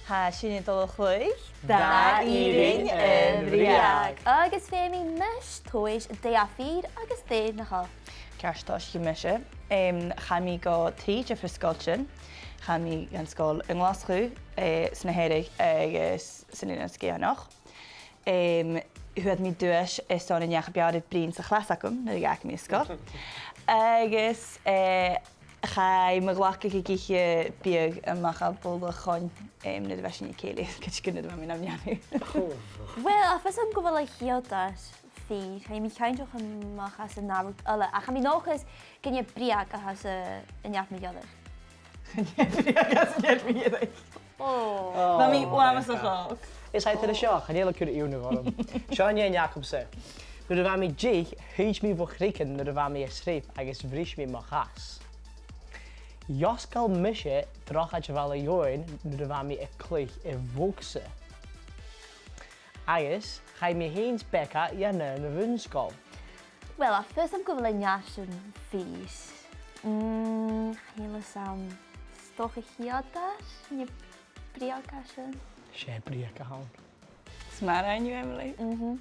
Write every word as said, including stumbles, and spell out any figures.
Tha sinn a' dol a chluich Dà Fhìrinn a' Bhreug. Agus feumaidh mise tomhas dè tha fìor agus dè nach eil. Ceart, tòisichidh mise. Em, chaidh mi gu trì diofar sgoiltean. Chaidh mi dhan sgoil i nGlaschú, eh, sna Hearadh agus san Eilean Sgitheanach. Em, fhuair mi duais airson an neach a b' fheàrr air bruidhinn sa chlas agam nuair a dh'fhàg mi an sgoil. Agus, eh, chaidh mo ghlacadh ag ithe biadh a-mach à bobhla a' choin, em, nuair a bha sinn a' cèilidh, cuideachd nuair a bha mi nam neamhaidh. Uill, tha fios agam gu bheil a' chiad duais fìor, tha mi cinnteach a-mach às an ath rud eile, ach tha mi an dòchas gun e breug a th' anns an, an neach mu dheireadh. Gun e breug a th' anns an neach mu dheireadh. Oh. Bha mi uabhasach òg. Is e, tha e seo, chan eil e a' cur iongnadh orm. Seo an aon agamsa. Nuair a bha mi deich, shuidh mi bho chnuic nuair a bha mi a' sreap agus bhris mi mo chas. Dh'fhosgail mise Drochaid Bhaile Eòin nuair a bha mi a' cluich a' bhogsa. Agus chaidh mi fhìn 's Becca dhan aon bhun-sgoil. Uill, tha fios agam gu bheil an neach sin fìor. Mm, chan eil fhios agam, 's dòcha a' chiad duais, an e breug a tha sin? 'S e breug a th' ann. 'S math a rinn thu, Emily. Mhm.